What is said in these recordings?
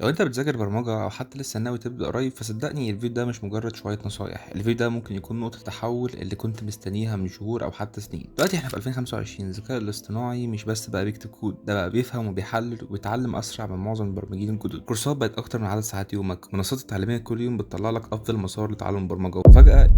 لو انت بتذاكر برمجة او حتى لسه ناوي تبدأ قريب، فصدقني الفيديو ده مش مجرد شوية نصايح. الفيديو ده ممكن يكون نقطة تحول اللي كنت مستنيها من شهور او حتى سنين. دلوقتي احنا في 2025، الذكاء الاصطناعي مش بس بقى بيكتب كود، ده بقى بيفهم وبيحلل وبيتعلم اسرع من معظم المبرمجين الجدد. كورسات بقت اكتر من عدد ساعات يومك، منصات التعليمية كل يوم بتطلع لك افضل مسار لتعلم البرمجة، وفجأة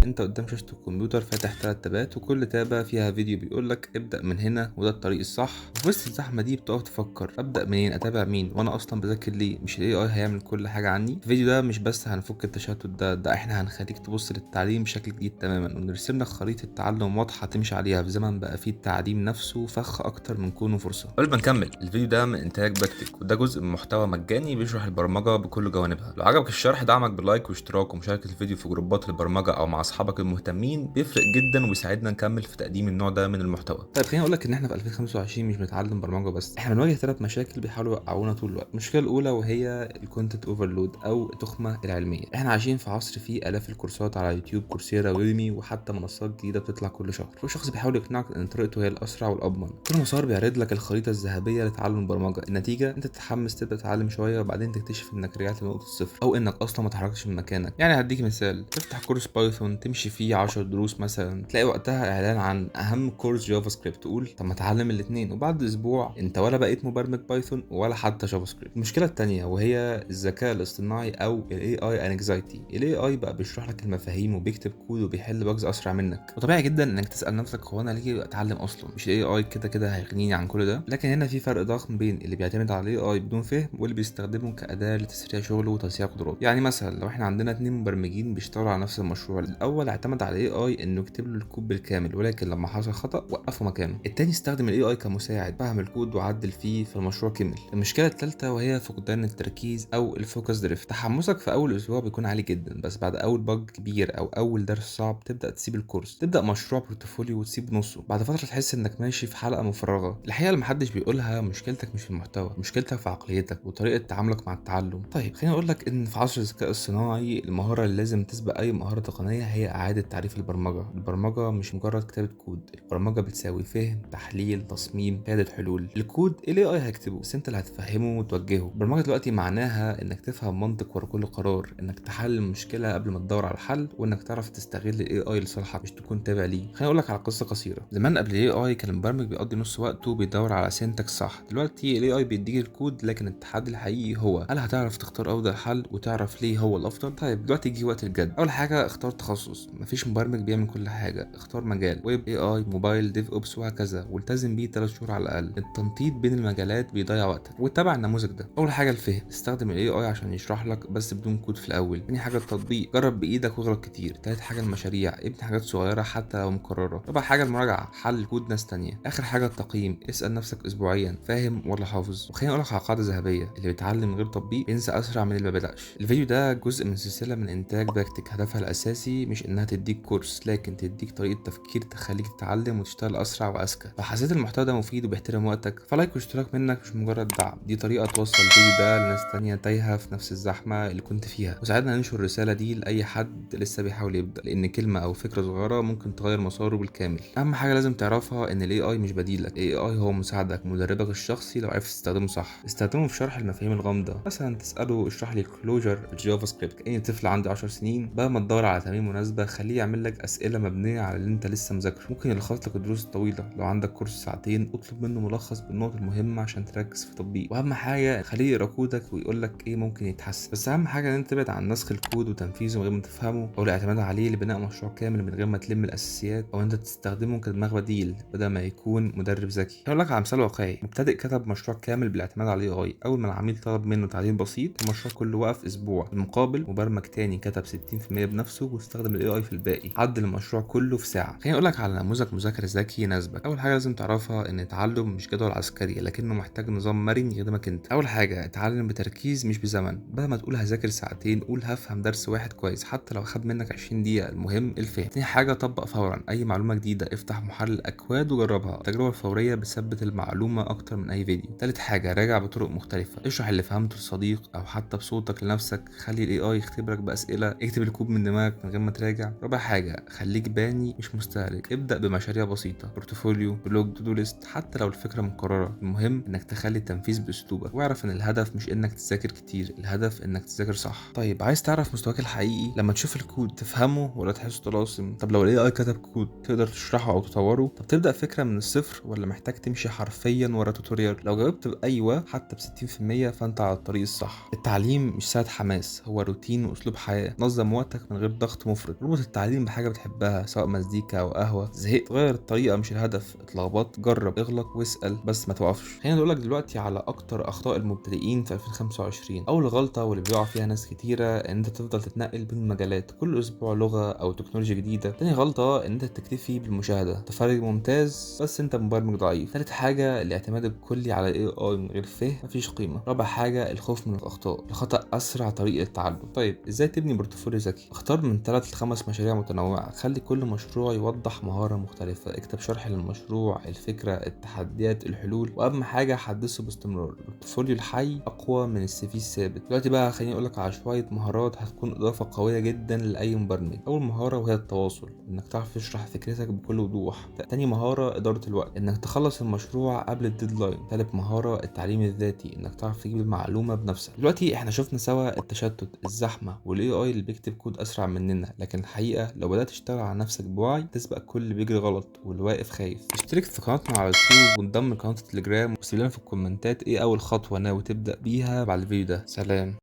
انت قدام شاشة الكمبيوتر فاتح 3 تابات، وكل تابة فيها فيديو بيقولك ابدأ من هنا وده الطريق الصح. وفي وسط الزحمة دي بتقف تفكر ابدأ منين، اتابع مين، وانا اصلا بذاكر ليه؟ مش ال AI هيعمل كل حاجة عني؟ الفيديو ده مش بس هنفك التشتت ده احنا هنخليك تبص للتعليم بشكل جديد تماما، ونرسم لك خريطة تعلم واضحة تمشي عليها في زمن بقى فيه التعليم نفسه فخ اكتر من كونه فرصة. قبل ما نكمل، الفيديو ده من انتاج باكتك، وده جزء من محتوى مجاني بيشرح البرمجة بكل جوانبها. لو عجبك الشرح دعمك ب like واشتراك ومشاركة الفيديو في جروبات البرمجة او مع اصحابك المهتمين بيفرق جدا وبيساعدنا نكمل في تقديم النوع ده من المحتوى. طيب خليني اقول لك ان احنا في 2025 مش بنتعلم برمجة بس، احنا بنواجه 3 مشاكل بيحاولوا يوقعونا طول الوقت. المشكلة الاولى وهي ال content overload او التخمة العلمية. احنا عايشين في عصر فيه الاف الكورسات على يوتيوب، كورسيرا، ويوديمي، وحتى منصات جديدة بتطلع كل شهر. كل شخص بيحاول يقنعك ان طريقته هي الاسرع والاضمن. كل مسار بيعرض لك الخريطة الذهبية لتعلم البرمجة. النتيجة انت تتحمس تبدا تتعلم شوية، وبعدين تكتشف انك رجعت لنقطة الصفر، او انك اصلا ما اتحركتش من مكانك. يعني هديك مثال، تفتح كورس Python تمشي فيه 10 دروس مثلا، تلاقي وقتها اعلان عن اهم كورس JavaScript، تقول طب ما اتعلم الاثنين، وبعد اسبوع انت ولا بقيت مبرمج Python ولا حتى JavaScript. المشكلة الثانية وهي الذكاء الاصطناعي او ال AI anxiety. ال AI بقى بيشرح لك المفاهيم وبيكتب كود وبيحل bugs اسرع منك، وطبيعي جدا انك تسال نفسك هو انا ليه اتعلم اصلا؟ مش ال AI كده كده هيغنيني عن كل ده؟ لكن هنا في فرق ضخم بين اللي بيعتمد على ال AI بدون فهم واللي بيستخدمه كاداة لتسريع شغله وتوسيع قدراته. يعني مثلا لو احنا عندنا 2 مبرمجين بيشتغلوا على نفس المشروع، الاول اعتمد على ال AI انه يكتب له الكود بالكامل، ولكن لما حصل خطأ وقفه مكانه. التاني استخدم ال AI كمساعد، فهم الكود وعدل فيه فالمشروع كمل. المشكلة الثالثة وهي فقدان التركيز او ال focus drift. تحمسك في اول اسبوع بيكون عالي جدا، بس بعد اول bug كبير او اول درس صعب تبدا تسيب الكورس، تبدا مشروع portfolio وتسيب نصه. بعد فترة تحس انك ماشي في حلقة مفرغة. الحقيقة اللي محدش بيقولها، مشكلتك مش في المحتوى، مشكلتك في عقليتك وطريقه تعاملك مع التعلم. طيب خليني اقول لك ان في عصر الذكاء الصناعي المهارة اللي لازم تسبق اي مهارة تقنية هي اعاده تعريف البرمجة. البرمجة مش مجرد كتابه كود، البرمجة بتساوي فهم، تحليل، تصميم، قيادة حلول. الكود ال AI هيكتبه، بس انت اللي هتفهمه وتوجهه. البرمجة دلوقتي معناها انك تفهم منطق ورا كل قرار، انك تحلل المشكلة قبل ما تدور على الحل، وانك تعرف تستغل ال AI لصالحك مش تكون تابع ليه. خليني اقول لك على قصة قصيرة. زمان قبل ال AI كان المبرمج بيقضي نص وقته بيدور على syntax صح. دلوقتي ال AI بيديك الكود، لكن التحدي الحقيقي هو هل هتعرف تختار افضل حل وتعرف ليه هو الافضل. طيب دلوقتي يجي وقت الجد. اول حاجة اختار تخصص، مفيش مبرمج بيعمل كل حاجة. اختار مجال، web، AI، mobile، DevOps، وهكذا، والتزم بيه 3 شهور على الاقل. التنطيط بين المجالات بيضيع وقتك، واتبع النموذج ده. اول حاجة الفهم، استخدم ال AI عشان يشرح لك بس بدون كود في الاول. تاني حاجة التطبيق، جرب بايدك واغلط كتير. تالت حاجة المشاريع، ابني حاجات صغيرة حتى لو مكررة. رابع حاجة المراجعة، حل كود ناس تانية. اخر حاجة التقييم، اسال نفسك اسبوعيا فاهم ولا حافظ. وخليني اقول لك على قاعدة ذهبية، اللي بيتعلم من غير تطبيق بينسى اسرع من اللي ما بدأش. الفيديو ده جزء من سلسلة من انتاج باكتك، هدفها الاساسي مش انها تديك كورس، لكن تديك طريقه تفكير تخليك تتعلم وتشتغل اسرع واذكى. لو حسيت المحتوى ده مفيد وبيحترم وقتك، ف like واشتراك منك مش مجرد دعم، دي طريقه توصل الفيديو ده لناس تانية تايهه في نفس الزحمة اللي كنت فيها، وساعدنا ننشر الرسالة دي لاي حد لسه بيحاول يبدا، لان كلمة او فكرة صغيرة ممكن تغير مساره بالكامل. اهم حاجة لازم تعرفها ان ال AI مش بديلك، ال AI هو مساعدك، مدربك الشخصي لو عرفت تستخدمه صح. استخدمه في شرح المفاهيم الغامضة، مثلا تساله اشرح لي closure ال JavaScript كأني طفل عندي 10 سنين. بدل ما تدور على تمارين مناسبة، خليه يعمل لك اسئلة مبنية على اللي انت لسه مذاكرة. ممكن يلخص لك الدروس الطويلة، لو عندك كورس ساعتين اطلب منه ملخص بالنقط المهمة عشان تركز في التطبيق. واهم حاجة خليه يقرا كودك ويقول لك ايه ممكن يتحسن. بس اهم حاجة ان انت تبعد عن نسخ الكود وتنفيذه من غير ما تفهمه، او الاعتماد عليه لبناء مشروع كامل من غير ما تلم الاساسيات، او انت تستخدمه كدماغ بديل بدل ما يكون مدرب ذكي. هقول لك على مثال واقعي، مبتدئ كتب مشروع كامل بالاعتماد على ال AI. اول ما العميل طلب منه تعديل بسيط المشروع كله وقف اسبوع. المقابل مبرمج تاني كتب 60% بنفسه واستخدم ال AI في الباقي، عدل المشروع كله في ساعة. خليني اقول لك على نموذج مذاكرة ذكي يناسبك. اول حاجة لازم تعرفها ان التعلم مش جدول عسكري، لكنه محتاج نظام مرن يخدمك انت. اول حاجة اتعلم بتركيز مش بزمن. بدل ما تقول هذاكر ساعتين، قول هفهم درس واحد كويس حتى لو خد منك 20 دقيقة، المهم الفهم. تاني حاجة طبق فورا، اي معلومة جديدة افتح محلل اكواد وجربها، التجربة الفورية بتثبت المعلومة اكتر من اي فيديو. تالت حاجة راجع بطرق مختلفة، اشرح اللي فهمته لصديق او حتى بصوتك لنفسك، خلي ال AI يختبرك باسئلة، اكتب الكود من دماغك من غير ما تراجع. بتراجع؟ رابع حاجة، خليك باني مش مستهلك. ابدأ بمشاريع بسيطة، portfolio، blog، to do list، حتى لو الفكرة مكررة. المهم انك تخلي التنفيذ باسلوبك، واعرف ان الهدف مش انك تذاكر كتير، الهدف انك تذاكر صح. طيب عايز تعرف مستواك الحقيقي؟ لما تشوف الكود تفهمه ولا تحسه طلاسم؟ طب لو ال AI كتب كود تقدر تشرحه او تطوره؟ طب تبدأ فكرة من الصفر ولا محتاج تمشي حرفيا ورا tutorial؟ لو جاوبت بايوه حتى ب 60% فانت على الطريق الصح. التعليم مش ساعة حماس، هو روتين واسلوب حياة. نظم وقتك من غير ضغط مفرط، اربط التعليم بحاجة بتحبها سواء مزيكا او قهوة. زهقت؟ غير الطريقة مش الهدف. اتلخبطت؟ جرب، اغلط واسأل، بس ما توقفش. خلينا نقول لك دلوقتي على اكتر اخطاء المبتدئين في 2025. اول غلطة واللي بيقع فيها ناس كتيرة، ان انت تفضل تتنقل بين المجالات، كل اسبوع لغة او تكنولوجيا جديدة. تاني غلطة ان انت تكتفي بالمشاهدة، تفرج ممتاز بس انت مبرمج ضعيف. تالت حاجة الاعتماد الكلي على ال AI من غير فهم، مفيش قيمة. رابع حاجة الخوف من الاخطاء، الخطأ اسرع طريق للتعلم. طيب ازاي تبني portfolio ذكي؟ اختار من 3 ل 5 مشاريع متنوعة، خلي كل مشروع يوضح مهارة مختلفة، اكتب شرح للمشروع، الفكرة، التحديات، الحلول، واهم حاجة حدثه باستمرار. ال portfolio الحي اقوى من ال CV الثابت. دلوقتي بقى خليني اقولك على شوية مهارات هتكون اضافة قوية جدا لاي مبرمج. اول مهارة وهي التواصل، انك تعرف تشرح فكرتك بكل وضوح. تاني مهارة ادارة الوقت، انك تخلص المشروع قبل ال deadline. تالت مهارة التعليم الذاتي، انك تعرف تجيب المعلومة بنفسك. دلوقتي احنا شفنا سوا التشتت، الزحمة، وال AI اللي بيكتب كود اسرع مننا، لكن الحقيقة لو بدأت تشتغل على نفسك بوعي تسبق كل اللي بيجري غلط واللي واقف خايف. اشترك في قناتنا على اليوتيوب وانضم لقناة التليجرام، وسيب لنا في الكومنتات ايه اول خطوة ناوي تبدأ بيها بعد الفيديو ده. سلام.